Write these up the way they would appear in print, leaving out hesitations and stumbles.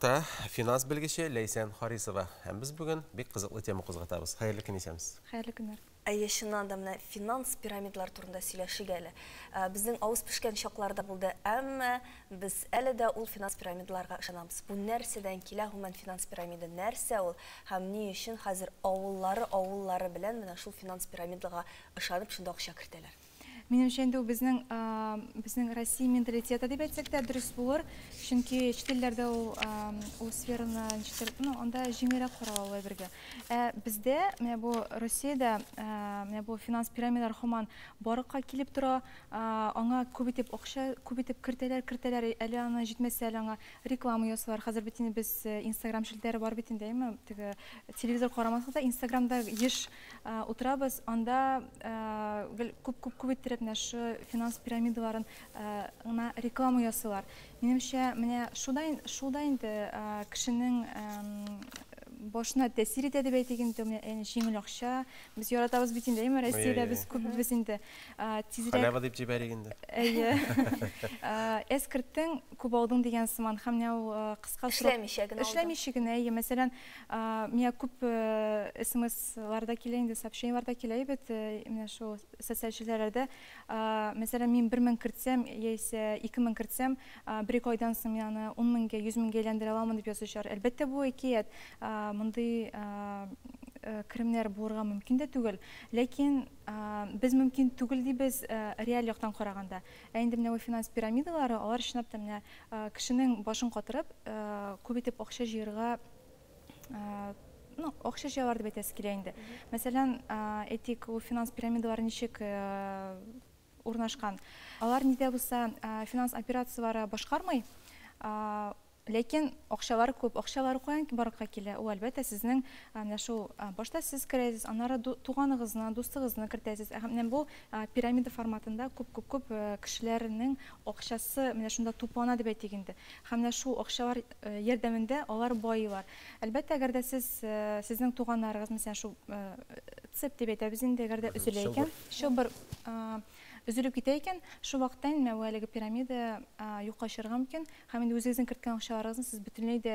Кунакта финанс белгече Ләйсән Харисова. Һәм без бүген бик кызыклы тема кузгатабыз. Хәерле көн, исәнмесез. Хәерле көннәр. Әйе, чыннан да, менә финанс пирамидалар турында сөйләшик әле. Безнең авыз пешкән чаклар да булды, әмма без әле дә ул финанс пирамидаларга ышанабыз. Бу нәрсәдән килә, гомумән финанс пирамида нәрсә ул һәм ни өчен хәзер авыллары авыллары белән менә шул финанс пирамидага ышанып шунда акча кертәләр? Минемчә, инде ул безнең безнең Россия менталитеты дип әйтсәк тә дөрес булыр. Чөнки чит илләрдә ул ул сфераны ничектер, ну, анда җиңелрәк карала ул әйбергә. Ә бездә менә бу Россиядә менә бу финанс пирамидалар һаман барлыкка килеп тора. Аңа күп итеп акча күп итеп кертәләр, кертәләр. Әле аны җитмәсә, әле аңа реклама ясыйлар. Хәзер бит инде без Инстаграм челтәре бар бит инде, әйеме? Теге телевизор карамасак та Инстаграмда еш Утырабыз, анда гел күп-күп-күп иттереп менә шу финанс пирамидаларын гына реклама ясыйлар. Минемчә, менә шуда шул да инде кешенең башына тәэсир итә дип әйтик инде, менә җиңел акча. Без яратабыз бит инде, әйеме, Россиядә без күбебез инде тизрәк. Халява дип җибәрик инде. Әйе. Әз керттең, күп алдың дигән сыман. Һәм менә ул кыска срок. Эшләмичә генә алдың. Эшләмичә генә, әйе. Мәсәлән, Миңа күп смслар да килә инде, сообщениелар да килә бит, менә шул социаль челтәрләрдә. Мәсәлән, мин 1000 кертсәм, яисә 2000 кертсәм, бер-ике айдан соң мин аны 10 меңгә, 100 меңгә әйләндерә аламын дип язучылар. Әлбәттә, бу әкият. Мондый керемнәр булырга мөмкин дә түгел. Ләкин без мөмкин түгел дибез реаль яктан караганда. Ә инде менә бу финанс пирамидалары, алар чынлап та менә кешенең башын катырып, күп итеп акча җыярга ну, акча җыялар дип әйтәсе килә инде. Мәсәлән, әйтик, ул финанс пирамидалары ничек урнашкан? Алар ни дә булса финанс операцияләре башкармый, ләкин акчалары күп. Акчалары каян барлыкка килә? Ул, әлбәттә, сезнең менә шул башта сез керәсез, аннары туганыгызны, дустыгызны кертәсез. Һәм менә бу пирамида форматында күп-күп-күп кешеләрнең акчасы менә шунда туплана дип әйтик инде. Һәм менә шул акчалар ярдәмендә алар байыйлар. Әлбәттә, әгәр дә сез, сезнең туганнарыгыз, мәсәлән, шул цепь дип әйтәбез инде, әгәр дә өзелә икән, чылбыр өзелеп китә икән, шул вакытта инде менә бу әлеге пирамида юкка чыгарга мөмкин. Һәм инде үзегезнең керткән акчаларыгызны сез бөтенләй дә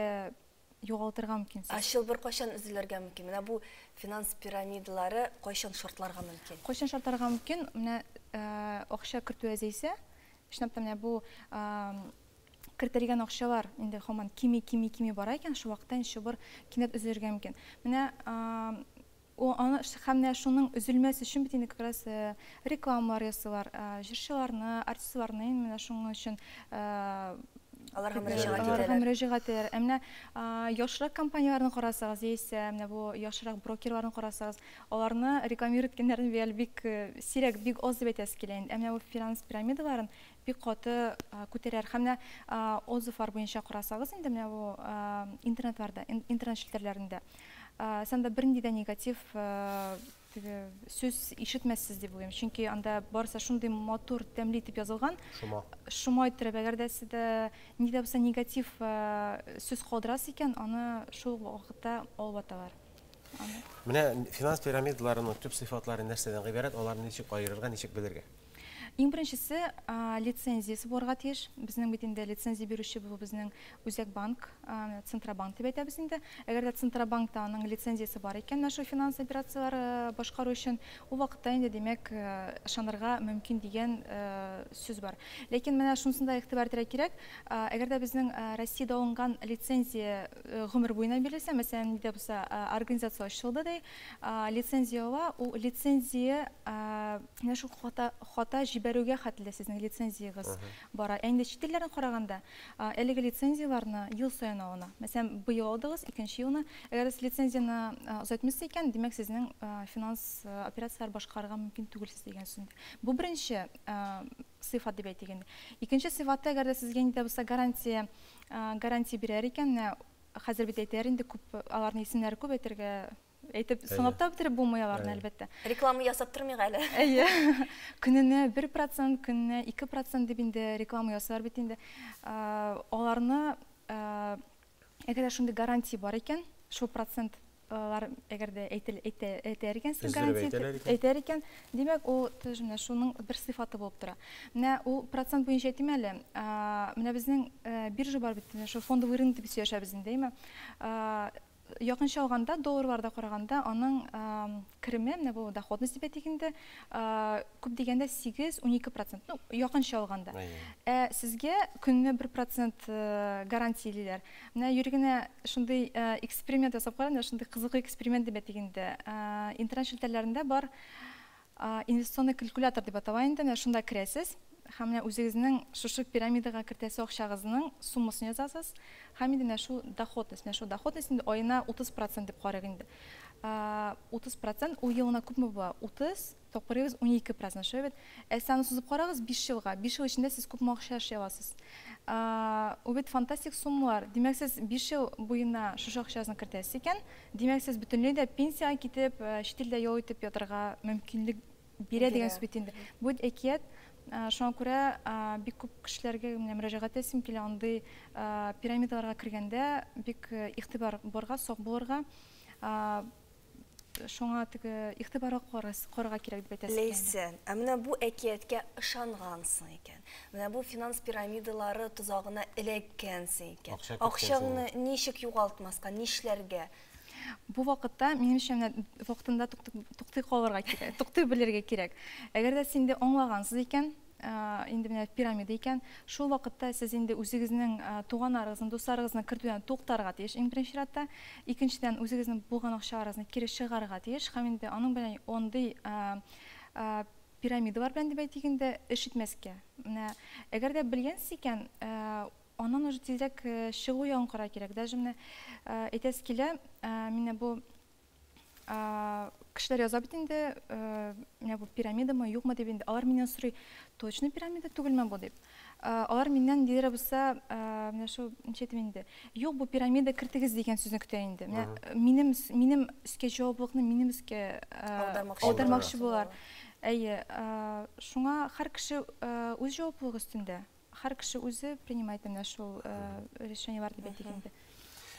югалтырга мөмкинсез. Ә чылбыр кайчан өзелергә мөмкин? Менә бу финанс пирамидалары кайчан шартларга мөмкин? Кайчан шартларга мөмкин? Менә акча кертү әзәйсә, чынлап та менә бу кертелгән акчалар инде һаман кими, кими, кими бара икән, шул вакытта инде чылбыр кинәт өзелергә мөмкин. Менә аны һәм менә шуның өзелмәс өчен бит инде как раз рекламалар ясыйлар, җырчыларны, артистларны инде менә шуның өчен Аларга мөрәҗәгать итәләр. Аларга мөрәҗәгать итәләр. Ә менә яхшырак компанияләрне карасагыз, яисә менә бу яхшырак брокерларны карасагыз, аларны рекламировать иткәннәрне бит әле бик сирәк, бик аз дип әйтәсе килә инде. Ә менә бу финанс пирамидаларын бик каты күтәрәләр. Һәм менә отзывлар буенча карасагыз инде менә бу интернетларда, интернет челтәрләрендә, сез анда бернинди дә негатив теге сүз ишетмәссез дип уйлыйм. Чөнки анда барысы шундый матур, тәмле итеп язылган. Шома. Шома иттереп, әгәр дә сез нинди дә булса негатив сүз калдырасыз икән, аны шул вакытта алып аталар. Аны. Менә финанс пирамидаларының төп сыйфатлары нәрсәдән гыйбарәт, аларны ничек аерырга, ничек белергә? Иң беренчесе, лицензиясе булырга тиеш. Безнең бит инде лицензия бирүче бу безнең Үзәк банк, Центробанк дип әйтәбез инде. Әгәр дә Центробанкта аның лицензиясе бар икән, менә шул финанс операцияләре башкару өчен, ул вакытта инде, димәк, ышанырга мөмкин дигән сүз бар. Ләкин менә шунысын да игътибар итәргә кирәк, әгәр дә безнең Россиядә алынган лицензия гомер буена бирелсә, мәсәлән, нинди дә булса организация ачылды ди, лицензия ала, ул лицензия менә шул хата, хата җибәрүгә хәтле сезнең лицензиягез бара. Ә инде чит илләрне караганда, әлеге лицензияләрне ел саен алына. Мәсәлән, быел алдыгыз, икенче елны. Әгәр сез лицензияне озайтмыйсыз икән, димәк, сезнең финанс операцияләр башкарырга мөмкин түгелсез дигән сүз инде. Бу беренче сыйфат дип әйтик инде. Икенче сыйфаты, әгәр дә сезгә нинди дә булса гарантия, гарантия бирәр икән, менә хәзер бит әйтәләр инде, күп аларның исемнәре күп әйтергә Әйтеп, санап та бетереп булмый аларны, әлбәттә. Реклама ясап тормыйк әле. Әйе. Көненә 1%, көненә 2% дип инде реклама ясыйлар бит инде. Аларны, әгәр дә шундый гарантия бар икән, шул процент Алар әгәр дә әйтел, әйтә, әйтәр икән, Өздереп гарантия әйтәләр икән. Әйтәр икән, димәк, ул тоже менә шуның бер сыйфаты булып тора. Менә ул процент буенча әйтим әле, менә безнең биржа бар бит, менә шул фондовый рынок дип сөйләшәбез инде, әйме? Якынча алганда, долларларда караганда, аның кереме, менә бу доходность дип әйтик инде, күп дигәндә 8-12%, ну, якынча алганда. Ә сезгә көненә 1% гарантиялиләр. Менә юри генә шундый эксперимент ясап кара, менә шундый кызыклы эксперимент дип әйтик инде. Интернет челтәрләрендә бар инвестиционный калькулятор дип атала инде, менә шунда керәсез һәм менә үзегезнең шушы пирамидага кертәсе акчагызның суммасын язасыз һәм инде менә шул доходность, менә шул доходность инде аена 30% дип карыйк инде. 30% ул елына күпме була? 30 тапкырыгыз 12%, шулай бит? Ә сез аны сузып карагыз 5 елга, 5 ел эчендә сез күпме акча эшли аласыз? Ул бит фантастик суммалар. Димәк, сез 5 ел буена шушы акчагызны кертәсез икән, димәк, сез бөтенләй дә пенсиягә китеп, чит илдә ял итеп ятырга мөмкинлек бирә дигән сүз бит инде. Бу бит әкият. Шуңа күрә бик күп кешеләргә менә мөрәҗәгать итәсем килә, андый пирамидаларга кергәндә бик игътибар булырга, сак булырга, шуңа теге игътибарга карарга кирәк дип әйтәсем килә. Ләйсән, ә менә бу әкияткә ышангансың икән, менә бу финанс пирамидалары тозагына эләккәнсең икән, Акча керткәнсең. акчаңны ничек югалтмаска, нишләргә? Бу вакытта, минемчә, менә вакытында туктый калырга кирәк, туктый белергә кирәк. Әгәр дә сез инде аңлагансыз икән, инде менә пирамида икән, шул вакытта сез инде үзегезнең туганнарыгызны, дусларыгызны кертүдән туктарга тиеш иң беренче чиратта. Икенчедән, үзегезнең булган акчаларыгызны кире чыгарырга тиеш һәм инде аның белән андый пирамидалар белән дип әйтик инде эш итмәскә. Менә әгәр дә белгәнсез икән, аннан уже тизрәк чыгу ягын карарга кирәк. Даже менә әйтәсе килә, менә бу кешеләр яза бит инде, менә бу пирамидамы, юкмы дип инде. Алар миннән сорый, точно пирамида түгелме бу дип. Алар миннән нидер булса, менә шул ничә әйтим инде. Юк, бу пирамида кертегез дигән сүзне көтә инде. Менә минем өскә җаваплылыкны минем өскә Аудармакчы аудармакчы булалар. булалар. Әйе, шуңа һәр кеше үз җаваплылыгы өстендә. Һәр кеше үзе принимает менә шул решениелар дип әйтик инде.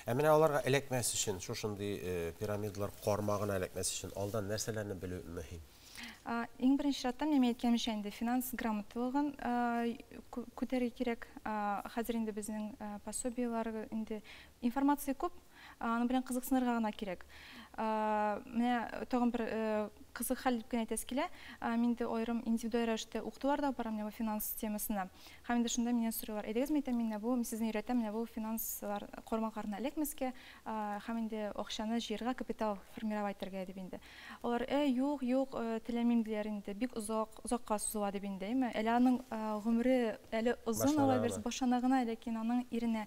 Ә менә аларга эләкмәс өчен, шушындый пирамидалар кармагына эләкмәс өчен алдан нәрсәләрне белү мөһим? Иң беренче чиратта, менә мин әйткәнемчә инде, финанс грамоталыгын күтәрергә кирәк. Хәзер инде безнең пособиелар инде информация күп, аның белән кызыксынырга гына кирәк. Менә тагын бер кызык хәл дип кенә әйтәсе килә. Мин инде аерым индивидуаль рәвештә укытулар да барам менә бу финанс темасына. Һәм инде шунда миннән сорыйлар. Әйдәгез, мин әйтәм, мин менә бу, мин сезне өйрәтәм, менә бу финанслар кармакларына эләкмәскә, һәм инде акчаны җыярга, капитал формировать итәргә дип инде. Алар, юк, юк, теләмим диләр инде, бик озакка сузыла дип инде, әйме? Әле аның гомере әле озын Башлана ала гына. бирсә, башлана гына, ләкин аның иренә.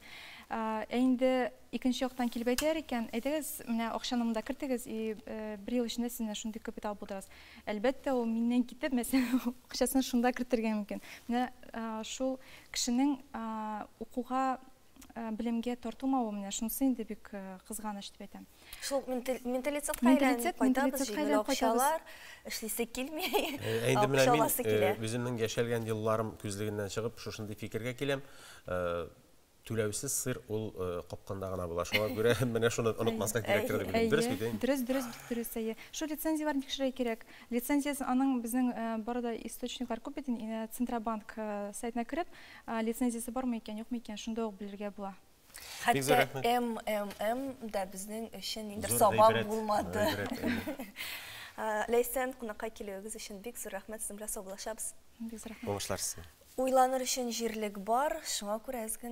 Ә инде икенче яктан килеп әйтәләр икән, әйдәгез, менә акчаны монда кертегез, и бер ел эчендә сез менә шундый капитал булдырасыз. Әлбәттә, ул миннән китеп, мәсәлән, акчасын шунда кертергә мөмкин. Менә шул кешенең укуга, белемгә тартылмавы, менә шунысы инде бик кызганыч дип әйтәм. Шул менталитетка әйләнеп Менталитет, кайтабыз, менталитетка җиңел әйләнеп кайтабыз. акчалар, эшлисе килми, Инде менә мин, акчаласы килә. үземнең яшәлгән елларым күзлегеннән чыгып, шушындый фикергә киләм. Түләүсез сыр ул капканда гына була. Шуңа күрә менә шуны онытмаска кирәктер дип уйлыйм. Дөрес бит, әйе? Дөрес, дөрес, бик дөрес, әйе. Шул лицензияләрне тикшерергә кирәк. Лицензиясе аның безнең бары да источниклар күп бит инде, Центробанк сайтына кереп, лицензиясе бармы икән, юкмы икән, шунда ук белергә була. Бик зур Хәтта рәхмәт. МММ дә безнең өчен инде Зур сабак гыйбрәт, булмады. гыйбрәт, әйе. Ләйсән, кунакка килүегез өчен бик зур рәхмәт, сезнең белән саубуллашабыз. Бик зур рәхмәт. Уңышлар сезгә. Уйланыр өчен җирлек бар, шуңа күрә әз генә